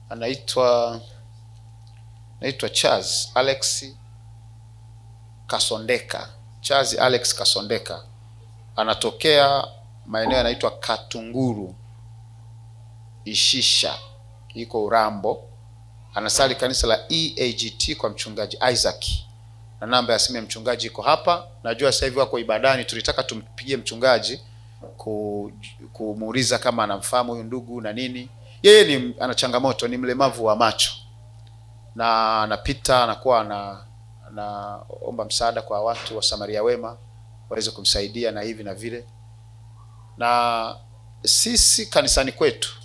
Anaitwa Charles Alex Kasondeka. Charles Alex Kasondeka anatokea maeneo yanaitwa Katunguru Ishisha, iko Urambo. Anasali kanisa la EAGT kwa mchungaji Isaac, na namba ya simu ya mchungaji iko hapa. Najua sasa hivi wako ibadani, tulitaka tumpigie mchungaji kumuuliza kama anamfahamu huyu ndugu na nini. Yeye ni ana changamoto, ni mlemavu wa macho na anapita anakuwa anaomba msaada kwa watu wa Samaria wema waweze kumsaidia na hivi na vile. Na sisi kanisani kwetu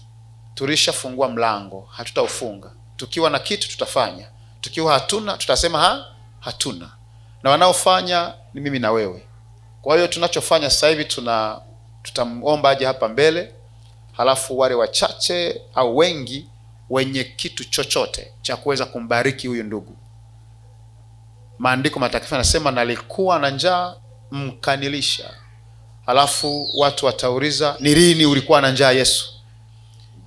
tulishafungua mlango, hatutaufunga. Tukiwa na kitu tutafanya, tukiwa hatuna tutasema hatuna, na wanaofanya ni mimi na wewe. Kwa hiyo tunachofanya sasa hivi tutamwomba aje hapa mbele, halafu wale wachache au wengi wenye kitu chochote cha kuweza kumbariki huyu ndugu. Maandiko matakatifu yanasema nalikuwa na njaa mkanilisha. Halafu watu watauliza ni lini ulikuwa na njaa Yesu?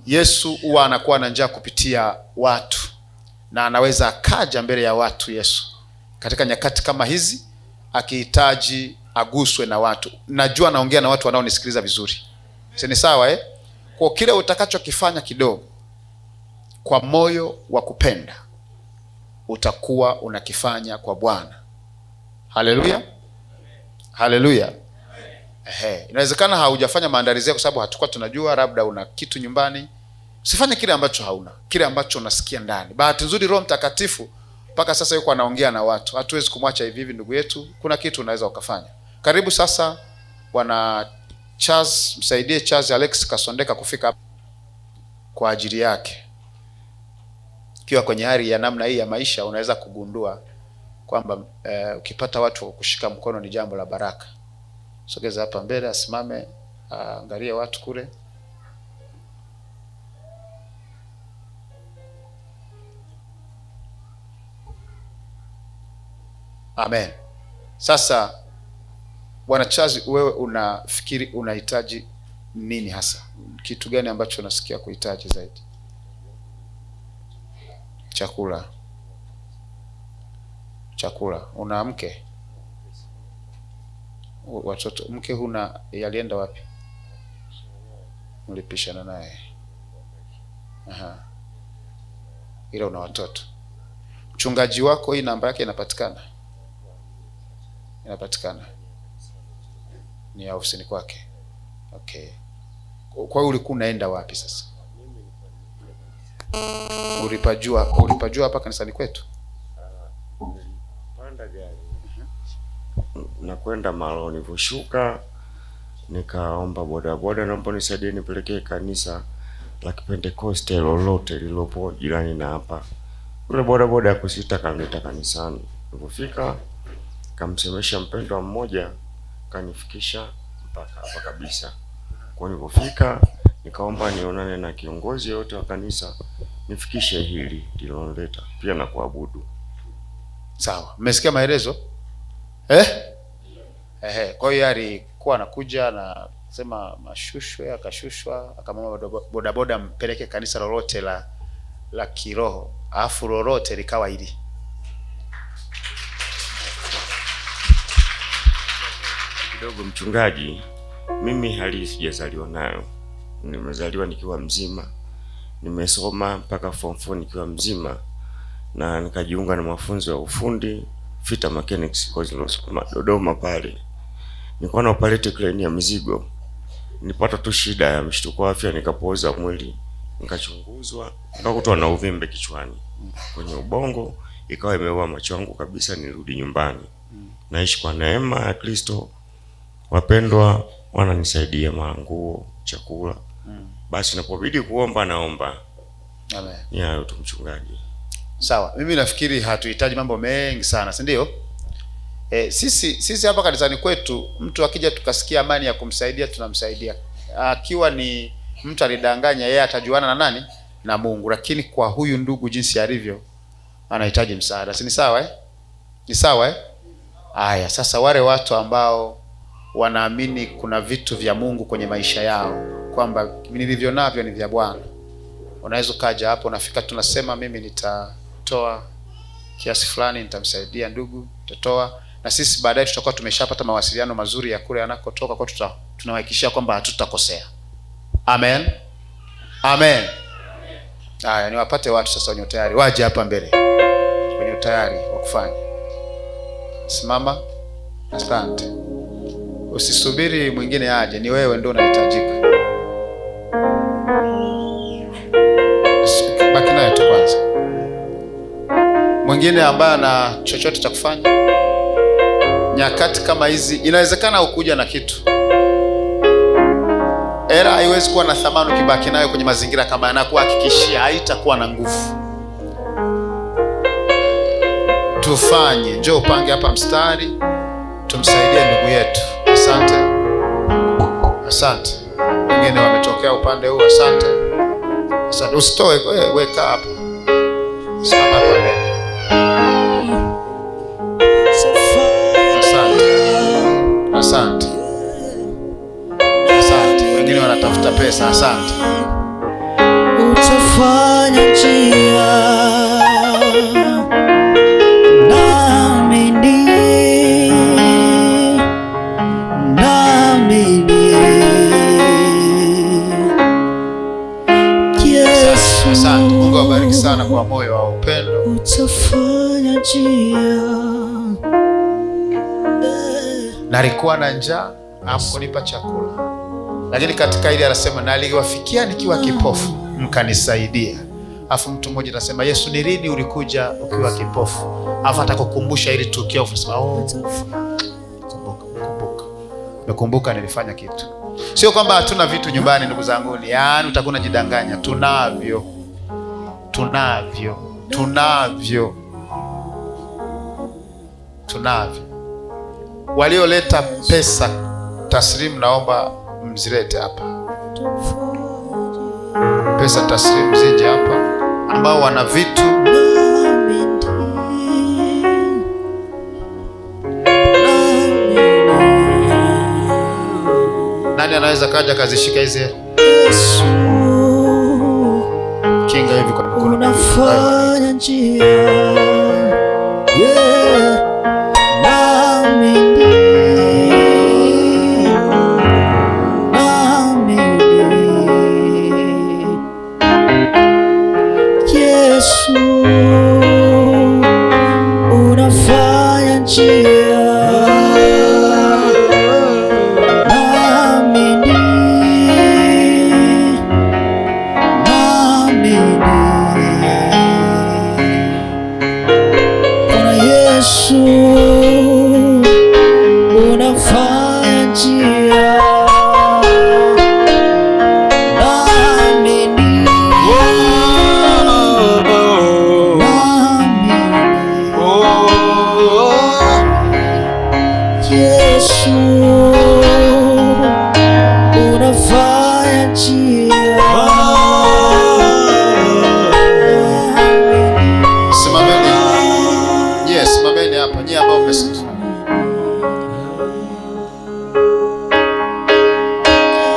Yesu huwa anakuwa na njaa kupitia watu, na anaweza akaja mbele ya watu Yesu katika nyakati kama hizi akihitaji aguswe na watu. Najua naongea na watu wanaonisikiliza vizuri, si ni sawa eh? Kwa kile utakachokifanya kidogo kwa moyo wa kupenda utakuwa unakifanya kwa Bwana. Haleluya, haleluya. Ehe, inawezekana haujafanya maandalizi yako kwa sababu hatukuwa tunajua, labda una kitu nyumbani. Usifanye kile ambacho hauna, kile ambacho unasikia ndani. Bahati nzuri Roho Mtakatifu mpaka sasa yuko anaongea na watu. Hatuwezi kumwacha hivi hivi ndugu yetu. Kuna kitu unaweza ukafanya. Karibu sasa Bwana Charles, msaidie Charles Alex Kasondeka kufika kwa ajili yake. Ukiwa kwenye hali ya namna hii ya maisha unaweza kugundua kwamba ukipata watu wa kushika mkono ni jambo la baraka. Sogeza hapa mbele, asimame, angalie watu kule. Amen. Sasa Bwana Charles, wewe unafikiri unahitaji nini hasa? Kitu gani ambacho unasikia kuhitaji zaidi? Chakula. Chakula. Una mke? Watoto? Mke huna, yalienda wapi? Mlipishana naye. Aha. Ila una watoto. Mchungaji wako hii namba yake inapatikana? Inapatikana. Ni ya ofisini kwake. Okay. Kwa hiyo ulikuwa unaenda wapi sasa? Ulipajua hapa kanisani kwetu? Nilipanda gari na kwenda Malo, nilivyoshuka nikaomba bodaboda, naomba nisaidie nipelekee kanisa la Kipentekoste lolote lililopo jirani na hapa. Yule bodaboda hakusita, kanileta kanisani. Nilipofika kamsemesha mpendwa mmoja, kanifikisha mpaka hapa kabisa. Kwa nilipofika nikaomba nionane na kiongozi yote wa kanisa, nifikishe hili lililoleta pia na kuabudu. Sawa, mmesikia maelezo? Kwa hiyo alikuwa anakuja na sema mashushwe, akashushwa, akamwomba bodaboda mpeleke kanisa lolote la kiroho, alafu lolote likawa hili. Kidogo mchungaji, mimi hali sijazaliwa nayo. Nimezaliwa nikiwa mzima. Nimesoma mpaka form 4 nikiwa mzima, na nikajiunga na mafunzo ya ufundi Fita Mechanics course nilosoma Dodoma pale. Nilikuwa na operate crane ya mizigo. Nilipata tu shida ya mshtuko wa afya, nikapooza mwili, nikachunguzwa, nikakutwa na uvimbe kichwani kwenye ubongo, ikawa imeua macho yangu kabisa. Nirudi nyumbani. Naishi kwa neema ya Kristo. Wapendwa wananisaidia manguo, chakula. Basi napobidi kuomba naomba. Amen. Ni hayo tu mchungaji. Sawa, mimi nafikiri hatuhitaji mambo mengi sana, si ndio? Sisi hapa kanisani kwetu mtu akija tukasikia amani ya kumsaidia tunamsaidia. Akiwa ni mtu alidanganya, yeye atajuana na nani? Na Mungu. Lakini kwa huyu ndugu jinsi alivyo anahitaji msaada. Si ni sawa eh? Ni sawa eh? Aya, sasa wale watu ambao wanaamini kuna vitu vya Mungu kwenye maisha yao, kwamba nilivyo navyo ni vya Bwana, Unaweza ukaja hapo, unafika tunasema mimi nitatoa kiasi fulani, nitamsaidia ndugu, nitatoa. Na sisi baadaye tutakuwa tumeshapata mawasiliano mazuri ya kule anakotoka, kwa tunahakikishia kwamba hatutakosea. Amen. Amen. Haya, niwapate watu sasa wenye utayari waje hapa mbele. Wenye utayari wa kufanya. Simama. Asante. Usisubiri mwingine aje, ni wewe ndio unahitajika. Baki naye tu kwanza. Mwingine ambaye ana chochote cha kufanya. Nyakati kama hizi inawezekana ukuja na kitu. Era haiwezi kuwa na thamani ukibaki nayo kwenye mazingira kama yanakuhakikishia haitakuwa na nguvu. Tufanye, njoo upange hapa mstari, tumsaidie ndugu yetu. Asante. Asante. Wengine wametokea upande huu, asante. Asante. Usitoe, weka hapa. Simama hapa mbele. Asante. Asante. Asante. Wengine wanatafuta pesa, asante. Utafanya njia. Naamini. Naamini. Yesu. Asante. Mungu awabariki sana kwa moyo wa upendo. Utafanya njia. Nalikuwa na njaa, hamkunipa chakula. Lakini katika ile anasema naliwafikia nikiwa kipofu, mkanisaidia. Afu mtu mmoja anasema Yesu, ni lini ulikuja ukiwa kipofu? Afu atakukumbusha ile tukio, unasema oh, kumbuka. Nimekumbuka nilifanya kitu. Sio kwamba hatuna vitu nyumbani ndugu zangu, yaani utakuwa unajidanganya. Tunavyo. Tunavyo. Tunavyo. Tunavyo. Walioleta pesa taslimu naomba mzilete hapa. Pesa taslimu zije hapa. Ambao wana vitu. Nani anaweza kaja kazishika hizi? Yesu. Kinga hivi kwa mkono. Unafanya njia. Yeah. Naamini. Naamini. Yesu. Unafanya njia. Naamini. Naamini. Bwana Yesu, unafanya njia. Naamini. Naamini. Yesu, unafanya njia. Simameni. Yes, simameni hapa. Nyie ambao mmesimama.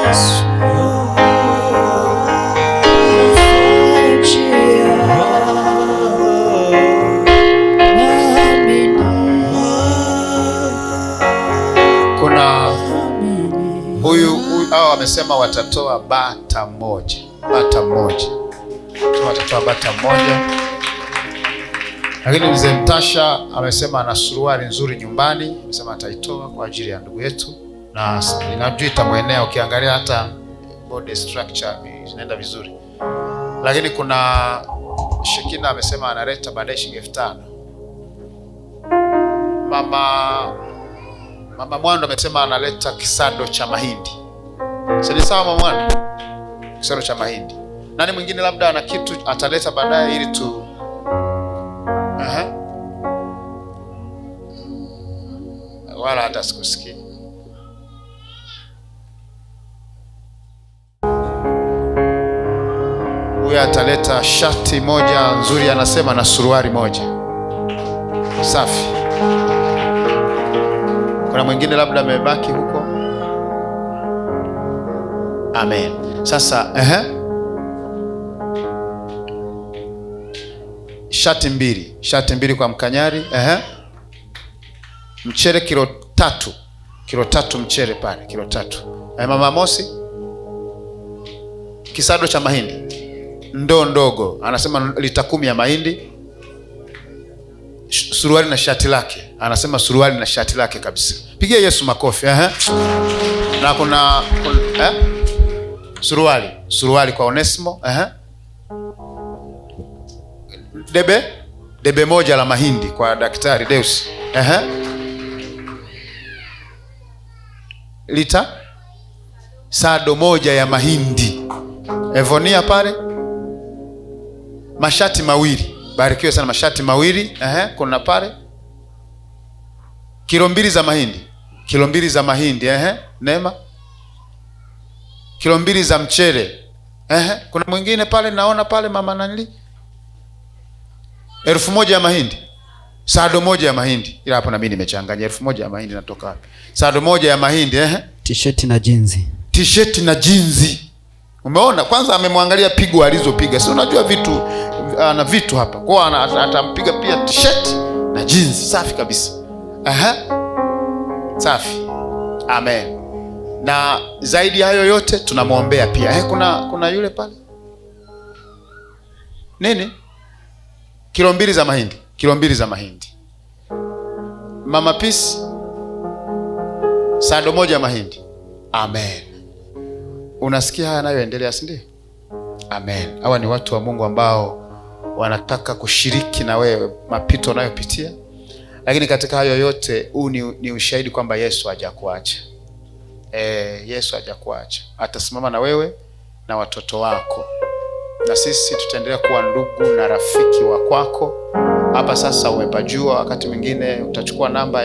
Yesu, unafanya njia. Naamini. Kuna huyu hao wamesema watatoa bata moja. Bata moja. Watatoa bata moja. Lakini mzee Mtasha amesema ana suruali nzuri nyumbani, amesema ataitoa kwa ajili ya ndugu yetu, na ninajua itamwenea. Ukiangalia hata body structure inaenda vizuri. Lakini kuna Shekina amesema analeta baadaye shilingi 5,000. Mama Mwando amesema analeta kisado cha mahindi. Si ni sawa Mama Mwando? Kisado cha mahindi. Nani mwingine labda ana kitu ataleta baadaye ili tu. Wala hata sikusikii. Huyu ataleta shati moja nzuri anasema na suruali moja. Safi. Kuna mwingine labda amebaki huko? Amen. Sasa, Shati 2, shati 2 kwa Mkanyari. Mchele kilo 3, kilo 3 mchele pale, kilo 3. Mama Mosi, kisado cha mahindi, ndoo ndogo, anasema lita 10 ya mahindi. Suruali na shati lake, anasema suruali na shati lake kabisa. Pigia Yesu makofi. Na kuna suruali kwa Onesmo. Debe 1 la mahindi kwa Daktari Deus. Lita sado 1 ya mahindi. Evonia pale, mashati 2. Barikiwe sana, mashati 2. Kuna pale kilo 2 za mahindi, kilo 2 za mahindi. Neema, kilo 2 za mchele. Kuna mwingine pale naona pale mama nani, 1000 ya mahindi, sado 1 ya mahindi. Ila hapo na mimi nimechanganya, 1000 ya mahindi natoka wapi? Sado 1 ya mahindi. T-shirt na jinzi, T-shirt na jinzi. Umeona, kwanza amemwangalia pigo alizopiga. Si unajua vitu, ana vitu hapa. Kwa atampiga pia t-shirt na jeans safi kabisa. Safi. Amen. Na zaidi ya hayo yote tunamuombea pia. Kuna yule pale. Nini? Kilo 2 za mahindi. Kilo 2 za mahindi. Mama Peace, sado 1 ya mahindi. Amen. Unasikia haya yanayoendelea, si ndio? Amen. Hawa ni watu wa Mungu ambao wanataka kushiriki na wewe mapito unayopitia. Lakini katika hayo yote, huu ni ushahidi kwamba Yesu hajakuacha. Yesu hajakuacha. Atasimama na wewe na watoto wako. Na sisi tutaendelea kuwa ndugu na rafiki wa kwako. Hapa sasa umepajua, wakati mwingine utachukua namba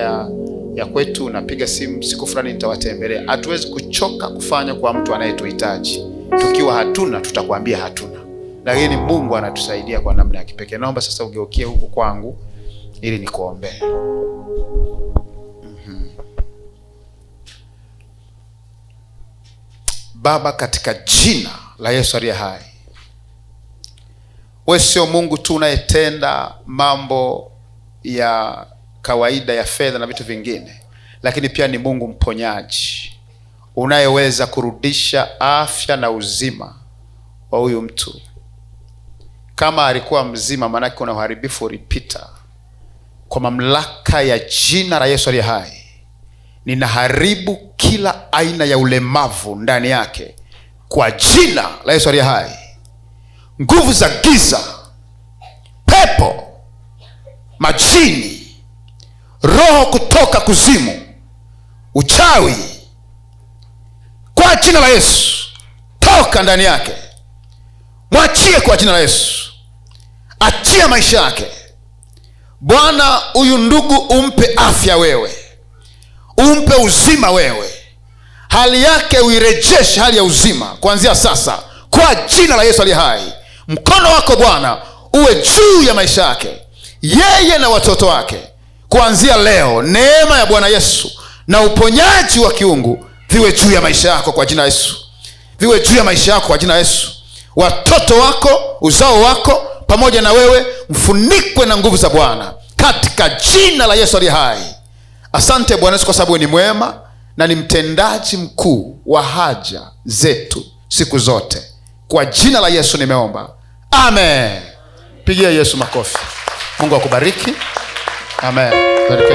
ya kwetu, unapiga simu, siku fulani nitawatembelea. Hatuwezi kuchoka kufanya kwa mtu anayetuhitaji. Tukiwa hatuna, tutakwambia hatuna. Lakini Mungu anatusaidia kwa namna ya kipekee. Naomba sasa ugeukie huku kwangu ili nikuombee. Baba, katika jina la Yesu aliye hai, wewe sio Mungu tu unayetenda mambo ya kawaida ya fedha na vitu vingine, lakini pia ni Mungu mponyaji unayeweza kurudisha afya na uzima wa huyu mtu. Kama alikuwa mzima, maana kuna uharibifu ulipita. Kwa mamlaka ya jina la Yesu aliye hai, ninaharibu kila aina ya ulemavu ndani yake kwa jina la Yesu aliye hai. Nguvu za giza, pepo, majini, roho kutoka kuzimu, uchawi, kwa jina la Yesu toka ndani yake. Mwachie kwa jina la Yesu. Achia maisha yake. Bwana, huyu ndugu umpe afya wewe, umpe uzima wewe, hali yake uirejeshe hali ya uzima kuanzia sasa kwa jina la Yesu aliye hai. Mkono wako Bwana uwe juu ya maisha yake, yeye na watoto wake. Kuanzia leo neema ya Bwana Yesu na uponyaji wa kiungu viwe juu ya maisha yako kwa jina la Yesu. Viwe juu ya maisha yako kwa jina la Yesu. Watoto wako, uzao wako pamoja na wewe mfunikwe na nguvu za Bwana katika jina la Yesu aliye hai. Asante Bwana Yesu kwa sababu ni mwema na ni mtendaji mkuu wa haja zetu siku zote. Kwa jina la Yesu nimeomba. Amen. Pigia Yesu makofi. Mungu akubariki. Amen. Bariki.